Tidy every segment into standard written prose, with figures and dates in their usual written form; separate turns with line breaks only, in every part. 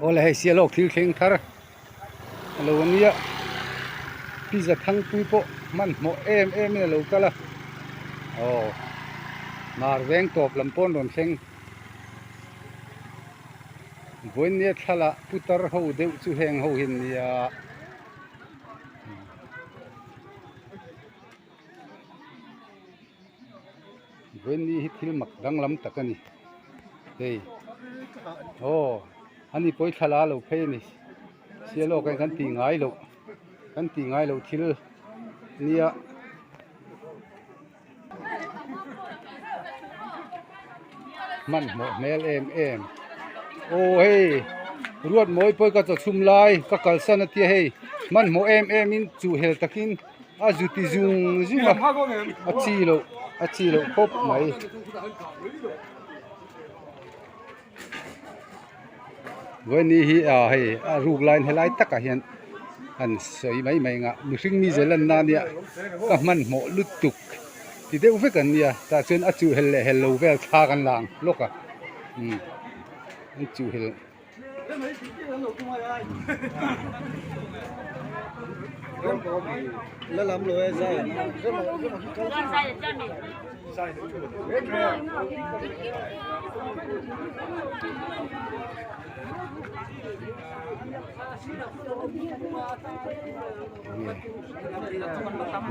Awle hei sialawk thil thleng thar a lo ania pizza thangpui pawh hmanhmawh em em in a lo kal a aw mar veng tawp lam pawh an rawn thleng vawinia thla lah putar ho deuh chu heng ho hi an nia. Vawiini hi thil mak danglam tak a ni hei aw ani pawh hi thla la lo phei a ni sialawk hian kan tih ngai loh kan tih ngai loh thil nia. Hmanhmawh hmel em em aw hei ruat mawi pawh hi ka chawchhum lai ka kalsan a tia hei hmanhmawh em em in chuhhelh takin a zu ti zung zung a a chi loh a chi loh khawp mai. Vawiini hi ah hei a ruk laiin helai takah hian an sawi mai mai ang a mihring mi zel an na nia ka hmanhmawh lutuk ti deuh vek an nia tah chuan a chuh hel leh hel lo vel thla kan la ang lawk a umm an chuh hel.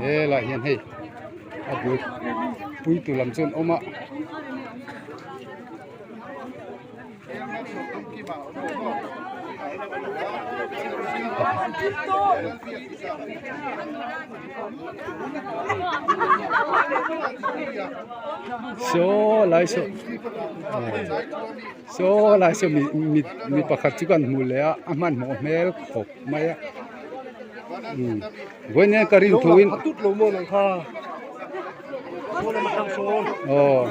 Helai hian hei a bul puitu lam chu an awm a. Saw lai saw saw lai saw mi mi mi pakhat chu kan hmu leh a a hmanhmawh hmel khawp mai a umm vawiin hian ka rin thuin aw.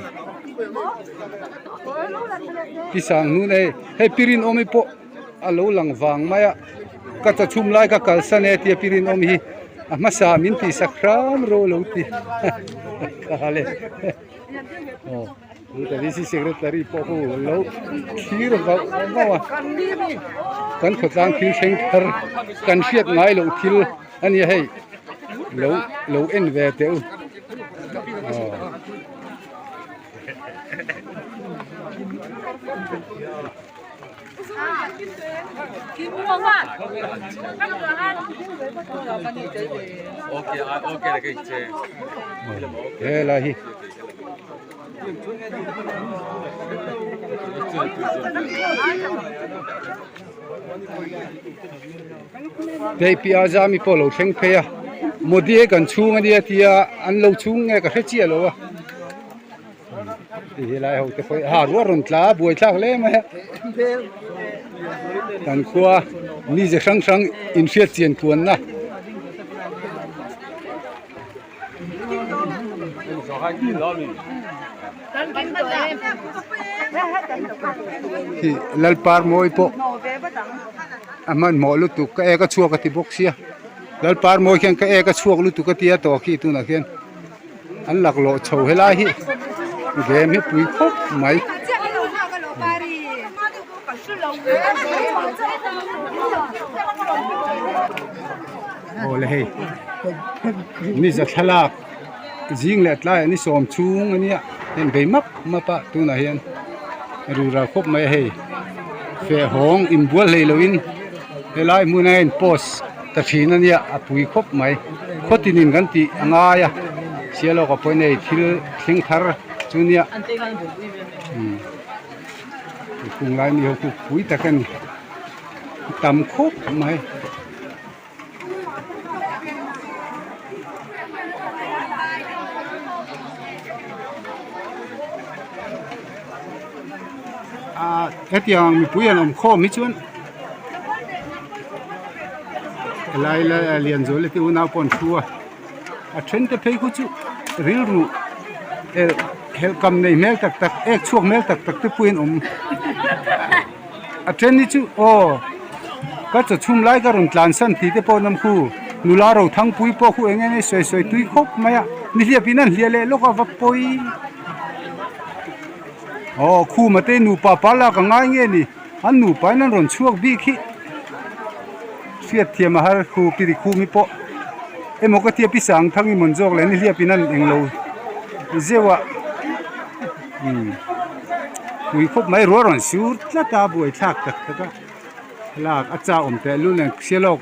Tisang hnun hei hei pirin awm hi pawh a lo lang vang mai a ka chawchhum lai ka kalsan e tia pirin awm hi a hmasa min tih sak hram ro lo ti kha le aw tuna VC secretary pawh hu lo thlir vauh vauh a kan khawtlang thil thleng thar kan hriat ngai loh thil a nia hei lo lo en ve teh u aw. Helai hi hei piah zami pawh a lo thleng phei a modi hi kan chhung ania tia an lo chhung nge ka hre chiah lo a. Ti helai ho te pawh hi ha ruah rawn tla a buai thlak hle mai a kan khua mize hrang hrang inhriat chian kuanna. Hi Lalparmawi pawh a hmanhmawh lutuk ka ek a chhuak a ti bawk sia Lalparmawi khian ka ek a chhuak lutuk a tia tawh khi tunah khian. An laklawh chho helai hi game hi pui khawp mai. Awle hei ni za thlalak zing leh tlaiah ni sawm chhung a nia heng bei map map a tunah hian rura khawp mai a hei fehhawng inbual hlei loin helai hmunah hian post ta thin a nia a pui khawp mai khawtinin kan tih a ngai a sialawka pawhin hei thil thleng thar chu nia umm kung lai mi ho chu pui tak a ni tam khawp mai. Ah hetiang mipui an awm khawm hi chuan helai lai a lian zual te unau pawh an thu a a then te phei khu chu rilru eh helhkam nei hmel tak tak ek chhuak hmel tak tak te pawhin awm a then hi chu aw ka chaw chhum lai ka rawn tlan san tih te pawh an awm khu nula ro thangpui pawh khu eng eng sawi sawi tui khawp mai a nihliap in an hliah leh lawk a va pawi. Aw khuma te nupa pa lak a ngai nge ni. An nupa in an rawn chhuak bik hi hriat thiam a har khu pi ri khum hi pawh emaw ka tia pi sang thang i mawn zawk leh ni hliap in an englo zeuh a umm pui khawp mai rual rawn sur tlat a buai thlak tak tak a lak a chak awm teh lul nen sialawk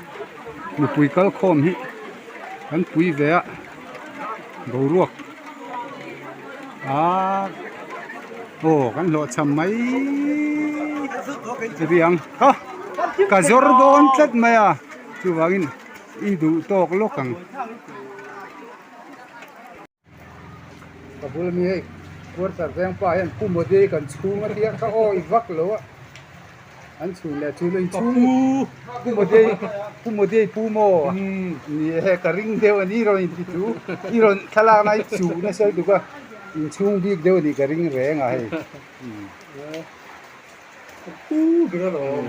mipui kal khawm hi an pui ve a boruak aaa aw kan hlawh cham mai riang ka ka zawr dawn tlat mai a chuvangin i duh tawk lawk ang. Ka bul ami hei quarter veng pa hian Pu Modi kan chhung a tia kha aw i vak lo a an chhun leh chu in chhung Pu Modi Pu Modi Pu maw ni e ka ring deuh a ni rawn in ti chu i rawn thlalak na i chuh nasa lutuk a in chhung bik deuh a nih ka ring reng a hei.
Pu ber alawm.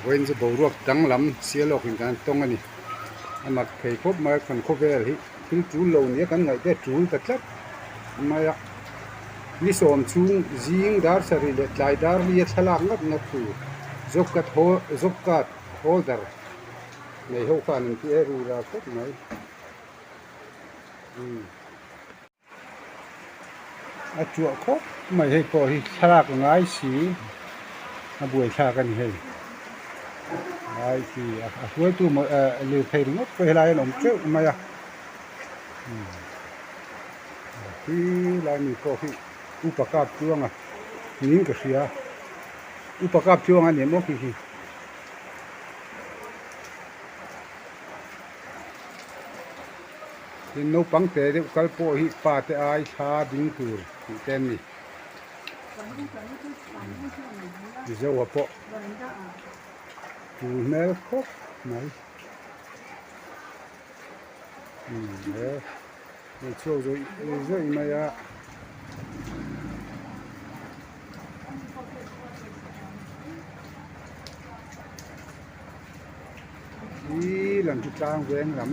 Vawiin chu boruak danglam sialawk in kan tawng a ni a mak thei khawp mai a kan khawvel hi thil tul lo nia kan ngaih te a tul ta tlat mai a ni sawm chhung zing dar sarih leh tlai dar li a thlalak ngawt ngawt tur job card job card holder nei ho khan an ti e rura khawp mai. A tuah khawp mai hei pawh hi thlalak a ngai si a buai thlak a ni hei ai khi a hruaitu maw eh lirthei ringawt pawh helai an awm teuh mai a khi lai mi pawh khi upa kap chuanga niin ka hria upa kap chuanga ni maw khi khi. Tin naupang te deuh kal pawh hi pa te ai thla ding tur tih te an ni. Mizo ah pawh tul hmel khawp mai. Umm he hei chhuak zawih zawih mai a. Hi lam chu tlang veng lam.